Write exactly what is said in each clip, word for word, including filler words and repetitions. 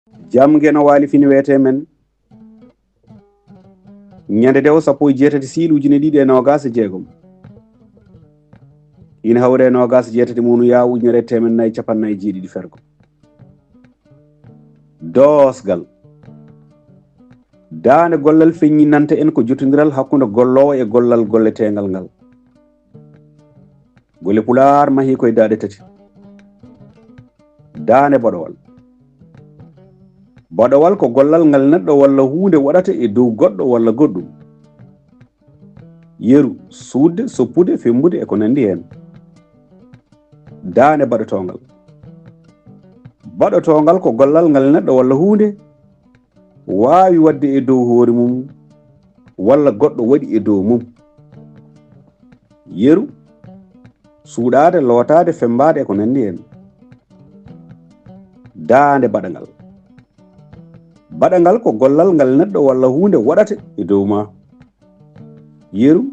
Jam Geno Waali Fini wiyetee men. Ñande dewo sappo e jeetati siilu ujine ɗiɗi e noogaas e jeegom. Ina hawri e noogaas e jeetati Muunu Yaawu ujunere e teemeɗɗe nayi e capanɗe nayi e jeeɗiɗi fergo. Doosgal. Daande gollal feññinanta en ko jotondiral hakkunde golloowo e gollal golleteengal ngal. Golle Pulaar mahii ko e daaɗe tati. Daande baɗowal. Baɗowal ko gollal ngal neɗɗo walla huunde waɗata e dow goɗɗo walla goɗɗum. Yeru, suuɗde, soppude, femmbude e ko nanndi heen. Daande baɗotoongal. Baɗotoongal ko gollal ngal neɗɗo walla huunde waawi waɗde e dow hoore mum walla goɗɗo waɗi e dow mum. Yeru, suuɗaade, lootaade, femmbaade e ko nanndi heen. Daande baɗangal. Baɗangal ko gollal ngal neɗɗo walla huunde waɗata e dow ma. Yeru,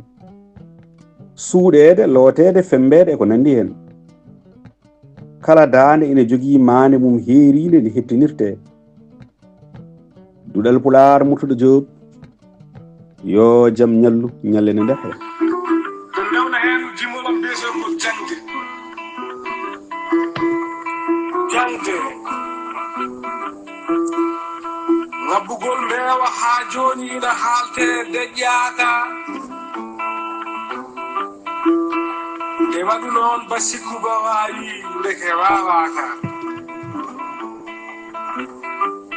suuɗeede, looteede, femmbeede e ko nanndi heen. Kala daande ina jogii maande mum heeriinde nde heptinirtee. Duɗal Pulaar, Murtuɗo Joob, yo jam ñallu, ñallene nde heen. Ɓe ndewna heen jimol am biyeteengol jaŋde. Jaŋde. Ŋabbugol mbeewa haa jooni ina haaltee, deƴƴaaka. Nde waɗu noon ba sikku ba waawi, ndeke waawaaka.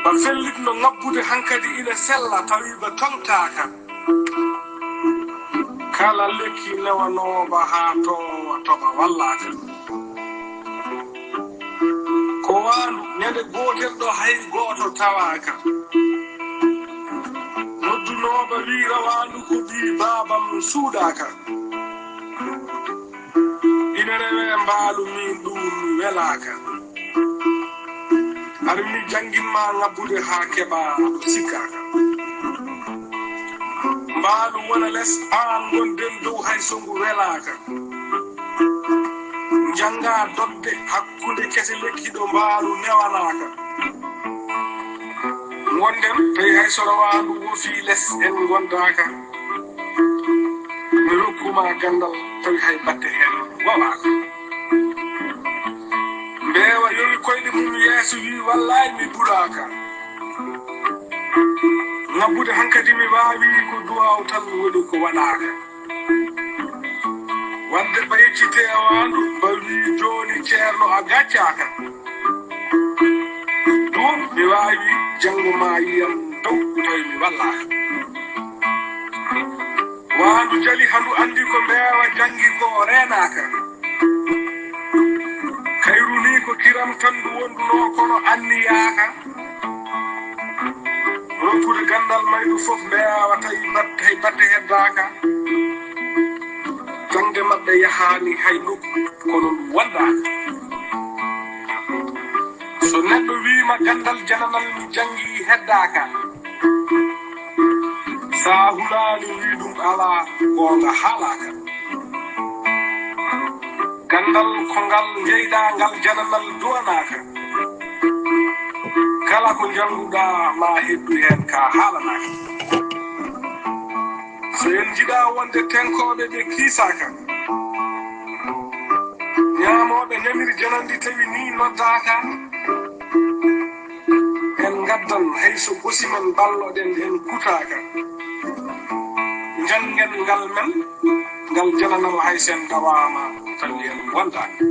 Ba fellitno ŋabbude hankadi ina sella, tawi ba toŋtaaka. Kala lekki newanooba haa toowa, toɓa wallaaka. Ko waandu ñande gootel ɗo hay gooto tawaaka. Noddunooba wii rawaandu ko ɓii baabam suuɗaaka. Ina rewee mbaalu miin ɗum mi welaaka. Ar mi janngin ma ŋabbude haa keɓaa ɗo sikkaaka. Mbaalu wona les, aan ngonden dow hay so ngu welaaka. Njannga dogde hakkunde kese lekki ɗo mbaalu newanaaka. Ngonden tawi hay so rawaandu wofii les en ngondaaka. Mi rokkuma ganndal tawi hay batte heen wawaaka. Mbeewa yowi koyɗe mum yeeso wi wallaay mi ɓuraaka. Ŋabbude hankadi mi waawi ko duwaaw tan woni ko waɗaaka. Wadde ba yeccitee waandu ba wi jooni ceerno a gaccaaka. Ɗum mi waawi janngo ma yiyam dow tawi mi wallaaka. Waandu jali handu anndi ko mbeewa janngi ko reenaaka. Kayru ni ko kiram tan ndu wondunoo kono anniyaaka. Rokkude ganndal maydu fof mbeewa tawi batte, hay batte heddaaka. Jaŋde maɓɓe yahaani hay nokku kono ndu wondaaka. So neɗɗo wiima ganndal jananal mi janngi heddaaka. Sa hulaani wi ɗum alaa, goonga haalaaka. Ganndal ko ngal njeyɗaa ngal jananal duwanaaka. Kala ko njannguɗaa ma heddu heen ka haalanaaka. So en njiɗaa wonde tenkooɓe ɓe kiisaaka. Ñaamooɓe ñamiri janandi tawi ni noddaaka. En ngaddan hay so bosi men balloɗen en kutaaka. Njanngen ngal men, ngal jananal hay sen dawaama tawi en wondaaka.